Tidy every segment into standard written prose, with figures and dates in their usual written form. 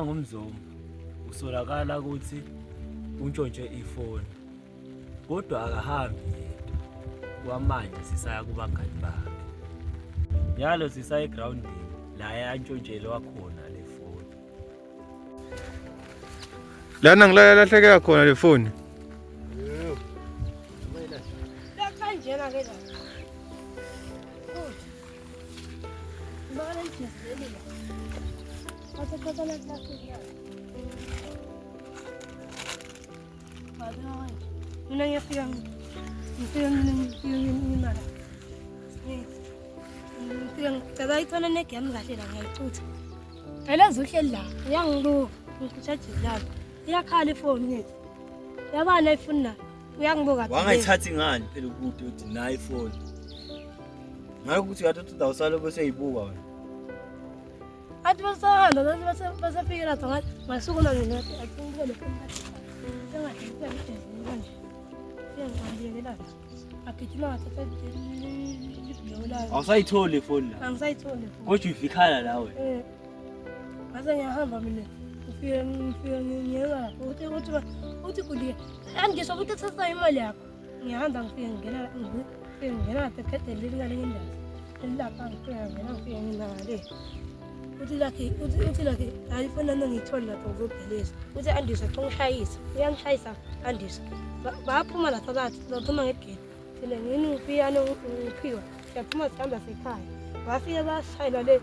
NguMzombe usolakala ukuthi untshontshe ifoni kodwa akahambi yedwa. Kwamanje sisaya kubangani bakhe. Njalo sisaya egrawundini la yantshontshelwa khona le foni. Lana ngilala lahlekela khona le foni. Kanjena ke la. Mina ngiyafika ngifike mina ngifike ngimala. Ngifike ngicela ithona negi yami kahle la ngiyayicutha. Phela uhleli la uyangibuka ngicutha jezi lami. Iyakhala ifoni ngithi. Yabani ayifuni na? Uyangibuka. Wangayithathi ngani phela ukude uthi nayi ifoni. Ngakho ukuthi uyathi uthi awusale bese uyayibuka wena. Athi basahamba bathi basafike lapha ngathi ngasukuma mina ngathi athi ngibuke le foni kathi sengathi ngifika ngijezi kanje. Siyangibambile lapha. Agijima ngathatha ibhloku layo. Awusayitholi ifoni la. Angisayitholi ifoni. Kodwa uyifikhala la wena. Eh. Ngase ngiyahamba mina. Ngifike ngifike ngiyeka lapho uthi uthi uthi kuliye. Angisho ukuthi thatha imali yakho. Ngiyahamba ngifike ngingena ngifike ngingena lapha egedeni lelingalenye indawo. Elilapha ngifike ngingena ngifike ngingale. Uthi lakhe uthi uthi lakhe hayi ifoni yami ngiyithole lapho ngizobheleza. Uthi Andisa cha ungishayisa. Uyangishayisa Andisa. Baphuma lapha bathi baphuma ngegedi. Thina ngini ngifiyane ngiphiwa. Siyaphuma sihamba sekhaya. Bafike bashayela le.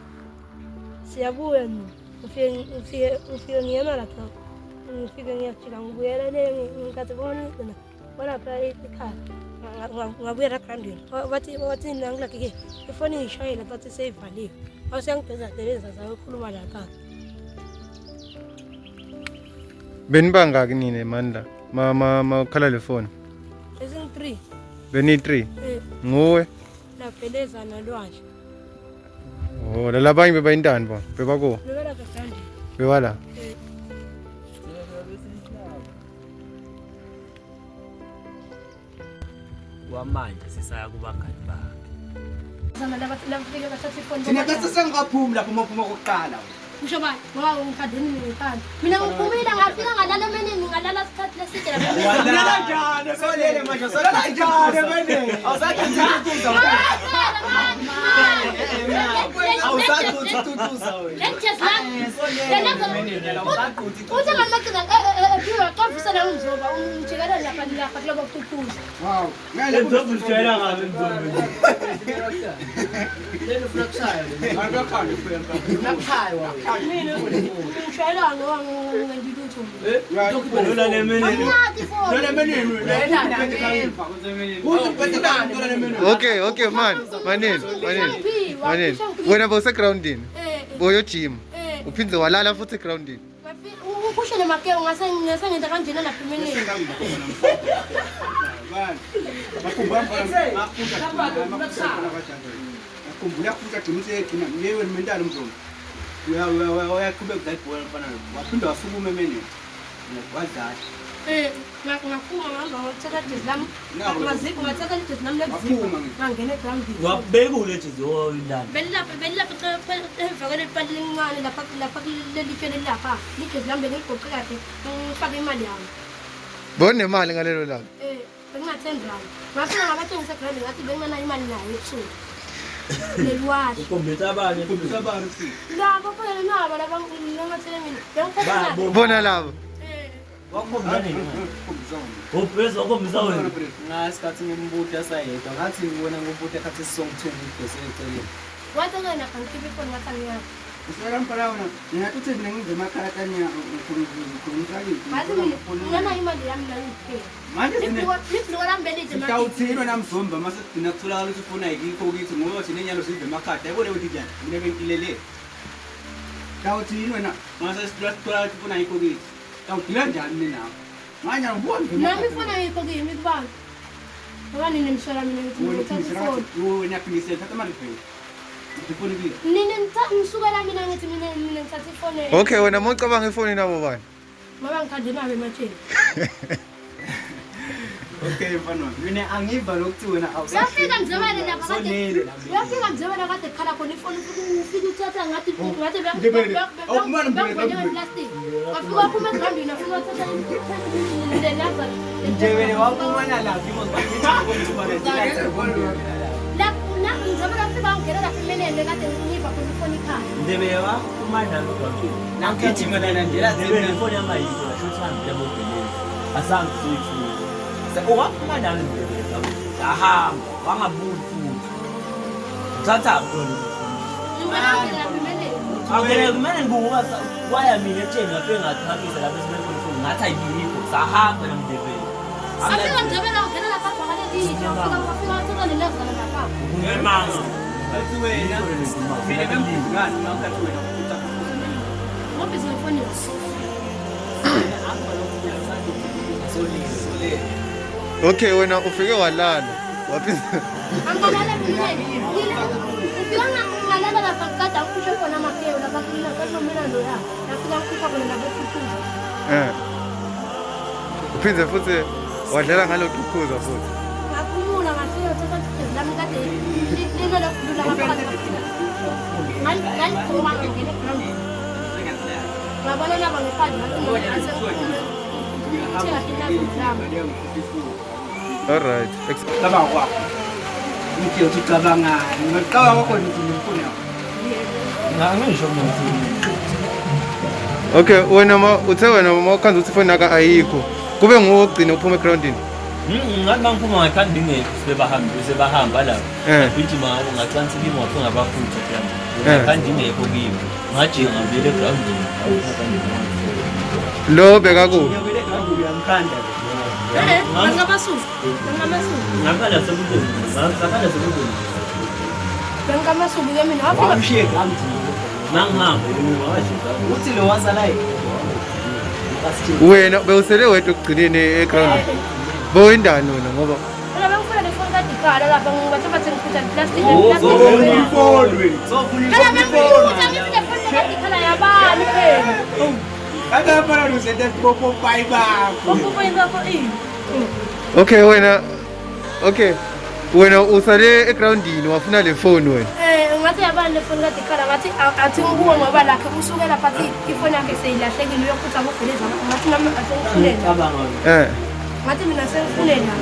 Siyabuya mina. Ngifike ngifike ngifike ngiyema lapha. Ngifike ngiyajika ngibuyela le ngikhathi bona ngigcina walapha ekhaya ngabuyela egrandini bathi bathi nangilakhe-ke ifoni ngishayela bathi seyivaliwe awuseyangibheza deleza zayokhuluma lapha. Benibangaki nina mani la ma ma makhala le foni? Ezingu-three. Beniyi-three? Eh. Nguwe? Nabheleza nalwandle. Oh, lalabanye bebayintani bona? Bebakuwo? Bebelapha egrandini. Bewala? Eh. Kwamanje sisaya kubangani bakhe. Thina bese sengikaphumi lapho uma uphuma kokuqala. Kusho bani? Ngoba ngikhandeni ngikhanda. Mina ngiphumile ngafika ngalala emeneni ngalala isikhathi leside lapha. Walala kanjani? Solele manje, solala kanjani emeneni? Awusathi uthuthuza wena. Awusathi uthuthuza wena. Uthi ngamagcina ephiwa xovusela umzoba ungijikela lapha lapha kulobo kuthuthuza. Wow. Mzombe usijwayela kabi Mzombe. Mina ngishayela ngoba ngenza lutho. Lona lemeneni. Angathi ifoni. Okay, okay man. Maneli, Maneli. Maneli. Wena bowusegroundini. Eh, Boyojima. eh. Uphinde walala futhi egroundini. Ukusho nemakeo ngase ngase ngenza kanjena lapha emeneni. Akhumbula futhi agcina useyegcina yewe mentalo mzombe. Uyaqhubeka udlala ibhola mfana lo. Waphinde wasukuma emeneni. Wadlala. Eh, ngaphuma ngahamba ngothatha ijezi lami. Ngazipha ngathatha ijezi lami lezipho. Waphuma nje. Ngangena egroundini. Wabekule nje oyilanda. Belilapha belilapha emva kwaleli pali elincane lapha lapha kuleli tshe lelilapha. Ijezi lami bengiligoqe kahle ngifake imali yami. Bonemali ngalelo langa. Eh, benginga-ten rand. Ngafika ngabatshengisa egroundini ngathi bengingenayo imali nayo ebusuku. Leliwashi. Ukhombisa abanye. Ukhombisa abantu futhi. Labo phela nabo laba ngingathele mina. Bengiphethe Babo. imali. Bona labo. Eh. Wakhombisa nini? Ubheza wakhombisa wena. Ngasikhathi ngimbuta sayedwa ngathi ngibona ngimbuta khathi sisongithuka ibhesi eceleni. Wathi ngena ngikhiphe ifoni ngathi angiyazi. Usela mfana wena. Mina uthi mina ngive emakhalatanya ngikhulumisa Ngathi mina nginganayo imali yami nayo ngiphela. Manje sine Libhuluko lami belide manje. Sitawuthini wena Mzomba mase sigcina kutholakala ukuthi ufuna yikho kithi ngoba thina inyalo sive emakhadi yabo leyo nto njani mina bengilele. Tawuthini wena mase sitholakala ukuthi ufuna yikho kithi. Tawudila njani mina nawe? Manje angiboni. Nami ifoni ayikho kimi kubani. Ngoba nina nisola mina ngithi Wena ngithatha uphimisela ifoni. kathi wena uphimisela thatha imali vele. Ifoni kithi. Nina nisukela mina ngithi mina mina ngithatha ifoni. Okay, wena mawucabanga ifoni nabo bani? Ngoba ngikhande nabo ematsheni. Okay mfana wami. Mina angiva lokuthi wena Uyafika mzebele lapha kade. Sonele la. Uyafika mzebele kade khala khona ifoni ufike uthatha ngathi ngathi Ndebele. Awukumane Ndebele, plastic. Wafika waphuma egroundini wafika wathatha le Ndebele waphumana laphi La mzebele wafika wangena lapha emenene kade ngiva khona ifoni ikhala. Ndebele waphuma nami egrawundini. Nangigijima nalandela Ndebele ifoni yami ayikho la shuthi hambile amobheleni. Asange soyifuna. Waphuma nami Ndebele egrawundini. Ahamba wangabuyi futhi. Uthatha khona. Ngibona wangena lapha emenene. Angeke kumele ngibuka waya mina etsheni ngafike ngaphakamisa lapho esibe khona ifoni ngathi ayikho sahamba namndebele. Afika mzebele wangena lapha avakale litshe wafika wathatha lelazana lapha. Ngemanga. Athi wena mina bengingani ngakhathi wena uphutha. Ngobhizi ngefoni. Okay wena ufike walala. Waphisa. Angalala mina. Ufika ngalala lapha kade angikhushe khona amaphepha lapha kulina kodwa mina lo ya. Nafika ngikhusha khona lapha ephuthuza. Uphinde futhi wadlala ngalokuqhuza futhi. Ngaphumula ngafika ngathatha ijezi lami kade lilo lokudlula ngaphakathi ngafika. Ngaligqoka ngangena egroundini. Ngabona laba ngephandle ngathi mina asengiphume. Ngithe kahle nazo zami. All right. Cabanga kwakho. Ngithi uthi cabangani? Ngicabanga kwakho ngithi ngifuna yakho. Angisho mina. Okay, wena ma uthe wena ma ukhanza ukuthi ifoni yakho ayikho. Kube nguwe ogcina uphuma egroundini. Ngathi mangiphuma ngakhanda ingekho sebahamba sebahamba lapha. Ngagijima ngabo ngacansi kimi ngafika ngabafutha phela. Ngakhanda ingekho kimi. Ngajika ngabuyela egroundini. Lo bekaku. Uyamkhanda. Bangamasuku. Bangamasuku. Ngakhala sekude. Ngakhala sekude. Bangamasuku ke mina wafika Wamshiye egroundini. Mangihamba wajika. Uthi lo wasala Wena bewusele wedwa ekugcineni egroundini. Bowindani wena ngoba phela bengifuna le foni kade ikhala lapha ngibathe bathi ngikhutha plastic Ifoni wena. Sofuna Phela bengifuna ngithi le foni kade ikhala yabani phela. Kade phela uzethe popo bakho. Popo bakho ini. Okay wena okay wena usale egroundini wafuna le phone wena. Ngathi yabani le foni kade ikhala ngathi athi ngibuke ngoba lakhe usuke lapha athi ifoni yakhe seyilahlekile uyokhutha ngobheleza ngathi nami athi ngifunele. Ngathi mina sengifunela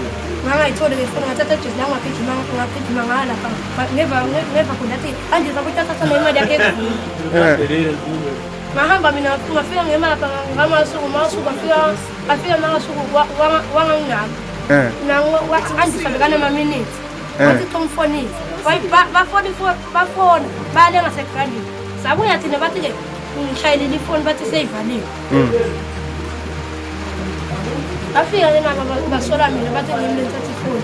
ngangayitholi ke ifoni ngathatha ijezi lami ngagijima ngalapha ngeva khona athi andiza kuthatha nemali yakhe ekuvula. Ngahamba mina ngafika ngema lapha ngamasuku afika mangasuku wanganginaka. Nango andisa bekana ama minutes. Ngathi ngimfonile. Bafona bale ngasegrandini. Sabuya thina bathi ke ngishayelile ifoni bathi seyivaliwe. Afika ke nabo basola mina bathi ngimi ngithatha ifoni.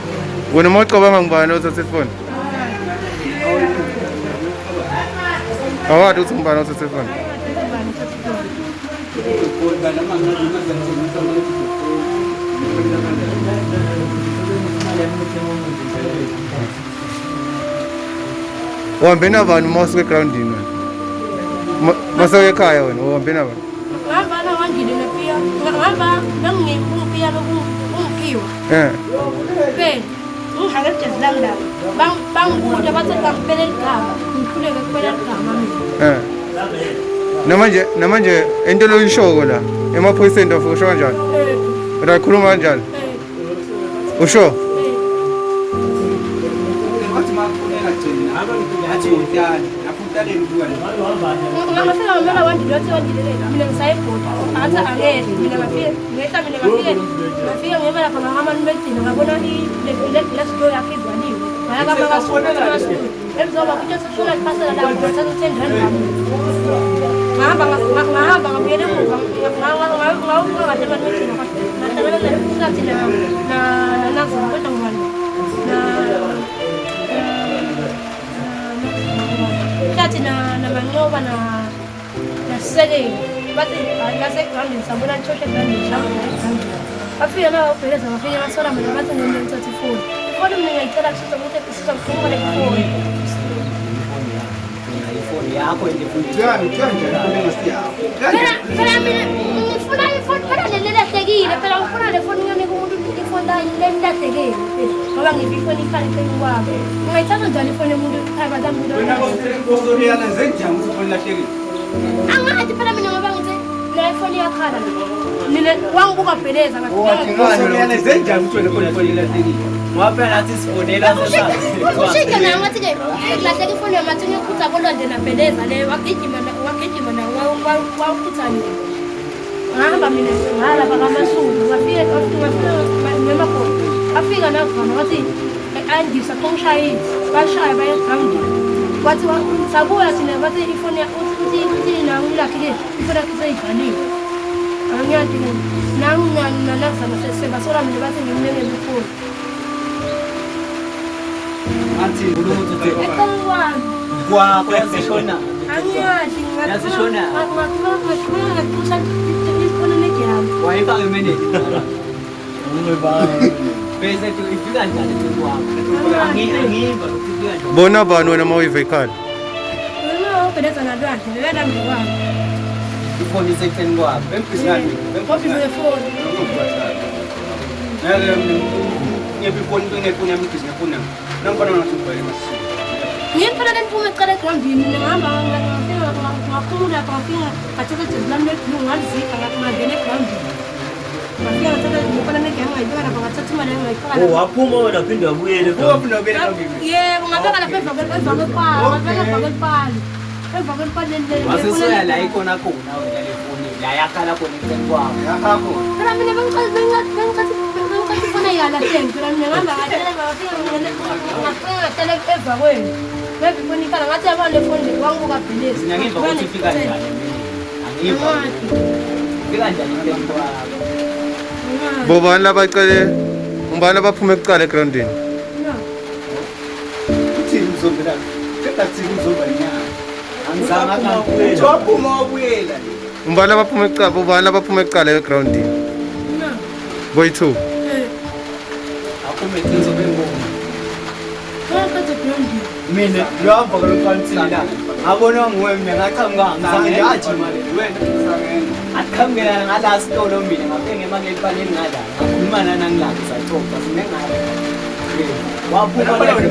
Wena mawucabanga ngubani othatha ifoni? Awadi uthi ngubani othatha ifoni? Uhambe nabani uma usuka egroundini wena? Masuka ekhaya wena uhambe nabani? Ngihamba nawandile nepiya. Ngihamba nangimpiya lokungiphiwa. Phela ngihambe ejezi lami lapha. Bangibuta bathi bangipele ligama. Ngikhuleke kuphela ligama mina. Namanje into loyishoko la emaphoyiseni usho kanjani? Urakhuluma kanjani? Usho? Ngathi makufonela gcina athi utani nafutaleni kuwa Ngafika ngamela wandile wathi wandile mina ngisayebhoda athi angeke mina ngafika ngehla mina ngafika ngema lapha ngahamba nimegcina ngabona le glass door yakhe ivaliwe ngaya kamangasuku emzoba kuthi seshona iphasela lapho ngathatha u-10 rand wami ngahamba ngabuyela emuva ngawuka kahle mani ngahlangana nalesikhathi nanazana kodwa ngibani Ngathi namanqoba nasisekelo bathi ngasegrandini sabona nitshoshe egrandini egrandini bafika nababheleza bafike basola mina bathi ngimele ngithathe ifoni ifoni mina ngiyayicela kusiza ukuthi siza kukhuluma le foni ifoni yakho phela mina ngifuna ifoni phela leli lahlekile phela ngifuna le foni ngiyonika umuntu ifoni leli Ngoba ngive ifoni ikhala eceleni kwabo. Ungayithatha njani ifoni yomuntu phakathi umuntu? Wena uzorealize njani ukuthi ifoni ilahlekile? Angathi phela mina ngoba ngithi le ifoni iyakhala. Mina wangibuka bheleza ngathi Uzorealize njani ukuthi wena khona ifoni ilahlekile? Ngoba phela nathi sifonela Ushintshe nawe ngathi ke kulahleka ifoni yami athi ngiyokhutha kolwandle nabheleza le wagijima wagijima na wawukhutha nje. Ngahamba mina ngalapha kaMasulu ngafika ngafika nemakhona. Afika navana wathi andisa kongishayile bashaya baye egrawundini. Wathi sabuya thina bathi ifoni uthi uthi nangilakhe ke ifoni yakhe seyivaliwe. Angiyazi ke nanginalazama sebasola mina bathi ngimnene ifoni. Ngathi ukuthi uthe Eceleni kwami. kwakho yazishona. Angiyazi Yazishona. ngathula ifoni negiyami. Wayifaka emeneni. Bese tu ifika njani eceleni kwakho? Angiva ukuthi ifika njani. Bona bani wena uma uyiva ikhala? Wena ubheleza nalwandle bekalami kwami. Ifoni iseceleni kwakho. Bengibhizi ngani? Ngoba ngefoni. Ngeke ngiyephi ifoni ngefoni yami ngibhizi ngefoni yami. Nangibona ngathi ubhale masisi. Ngimphela lempuma ecala egrawundini ngihamba ngafika ngaphumula lapha ngafika ngathatha ijezi lami leblue ngalizika ngathi ngangena egrawundini. Ngafika ngathatha ngifana negenge ngayibeka lapha ngathatha imali yami ngayifaka lapha. Waphuma wena phinde wabuyela. Waphinde wabuyela egrawundini. Yebo ngabeka lapha emva kwepali ngabeka emva kwepali. Emva kwepali leli. Wasesoya la ikhona khona wena le foni la yakhala khona eceleni kwakho. Yakhala khona. Phela mina bengicela ifoni ayikalahleki phela mina ngihamba ngatshela ngafika ngafika ngatshela emva kwenu. Ngeve ifoni ikhala ngathi yabona le foni le wangibuka bhelezi. Mina ngiva ukuthi ifika njani emeneni. Angiva. Ifika njani eceleni kwakho? Bobani labacele ngubani abaphume kuqala egrawundini? Uthini umzombe la? Qeda kuthini umzombe nyanga? Angizange Uthi waphuma wabuyela. Ngubani abaphume kuqala? Bobani abaphume kuqala egrawundini? Boyi-two. Aphume eceleni kwakho. Mina lohamba kolokwantsini la. Ngabona nguwe mina ngaqhamuka ngizange nje ngajima le. Wena sangena. Aqhamukelana ngala sitolo mina ngafike ngema kuleli paleni ngala. Ngakhuluma nangilapho saxoxa sime ngala. Waphuma Wena wena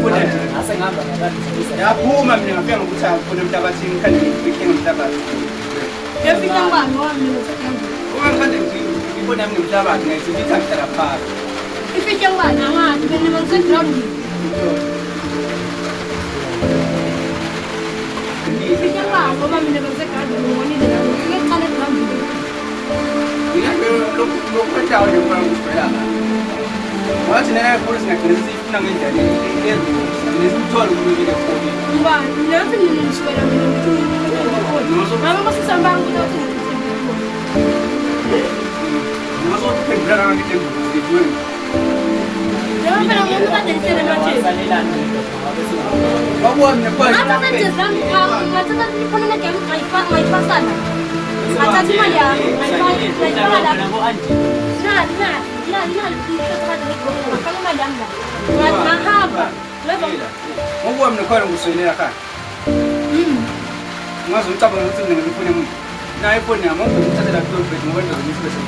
ngase ngihamba ngabantu. Yaphuma mina ngafika ngokuthi angifune emhlabathini ngikhande ngifihle ngomhlabathi. Ngefika ngibani wami mina ngisegrawundini. Uma ngikhande ngibona yami ngomhlabathi ngayithi ngithi angihlala phakathi. Ifike ngibani angathi mina ngisegrawundini. Ifike ngibani ngoba mina bengisegrawundini ngibonile la ngifike kuqala egrawundini. Mina lokhu kwendawo nje ngifuna ukuvela la. Wathi nana ifoni singagcina siyifuna ngendlela ezinto nesithole umuntu efoni. Ngibani nathi mina ngisukela mina ngithi ngifuna Ngabe basisamba ukuthi ngifuna. Ngizophendula ngeke ngikuwe. Njengoba phela umuntu kade ngihlele manje. Wabuya mina kwanje. Ngathatha ijezi lami ngathatha ifoni negame ngayifasana. Ngathatha imali yami ngayifaka lapha. Nali nali nali nali ngafaka imali yami la. Ngahamba. Ngokuwa mina khona ngusweleka khaya. Ungazocabanga ukuthi mina ngifuna umuntu. Nayo ifoni yami ngizothatha la kulo bed ngoba ngizobe ngisibese.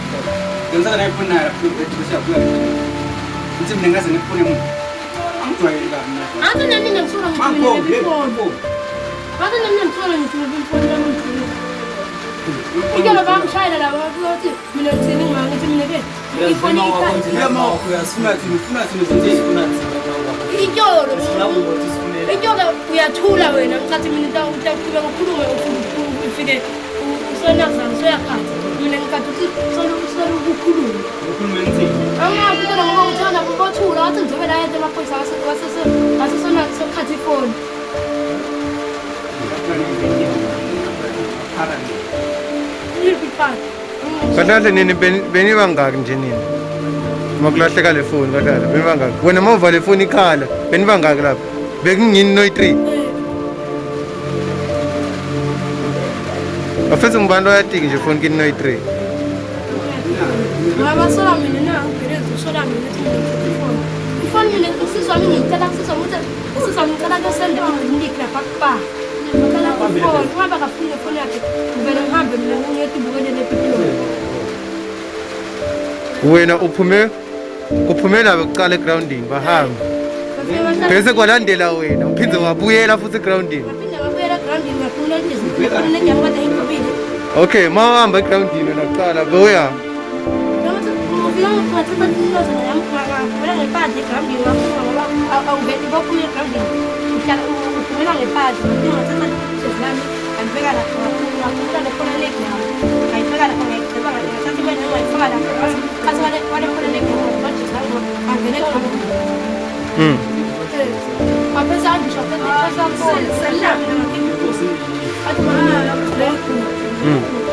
Ngizothatha nayo ifoni nayo kulo bed bese yabuya. Ngithi mina ngaze ngifune umuntu. Angijwayeli kabi mina. Ngathi nami ngimsula ngithumele ifoni. Ngathi nami ngimsula ngithumele ifoni yami ngithumele. Ikelo bangishayela laba bathi mina ngithini ngithi mina ke ifoni ikhala. Uyasifuna thina ufuna thina Sifuna thina. Itsholo. Sifuna Itsholo uyathula wena ngicathi mina utaqhubeka ukhulume ufike usonazana soyakhatha. Mina ngikhathi ukuthi solo ukukhuluma. Ukhulume ngithini? Angazi kodwa ngoba uthanda ukubothula wathi ngizobe la yedwa amaphoyisa wasesona sokukhatha ifoni. Kahle nini benibangaki nje nini? Makulahleka le phone kahle benibangaki. Wena mawuva le phone ikhala benibangaki lapha? Bekungini noyi-3. Bafethu ngubani oyatiki nje phone kini noyi-3? Ngabasola mina na ngibhekeze usola mina ukuthi ngithathe ifoni. Ifoni mina usizwa mina ngicela kusizwa ukuthi usizwa ngicela kuyosenda ngilike lapha kuba. Ngicela ifoni ngoba akafuni ifoni yakhe ngivele ngihambe mina ngiyethi ibukele lepitoli. Wena uphume kuphumela bekuqala egroundini bahamba. Bese kwalandela wena uphinde wabuyela futhi egroundini. Ngaphinde ngabuyela egrawundini ngaphumula ngifuna nenyawo kade ngigqobile. Okay, ma wahamba egroundini wena kuqala bewuya. Ngifika ngathatha inozana yami ngaphumela ngephandle egrawundini ngaphuma ngoba awuvele baphuma egrawundini uhlala uphumela ngephandle. Ngifike ngathatha ijezi lami ngayibeka lapho ngaphuma ngaphumula nekhona legi yami ngayibeka lapho ngayigqiba ngathatha imali yami ngayifaka lapho ngathi wale khona legi yami ngagqoka ijezi lami ngangena egrawundini. Wapesa andisho wapesa athi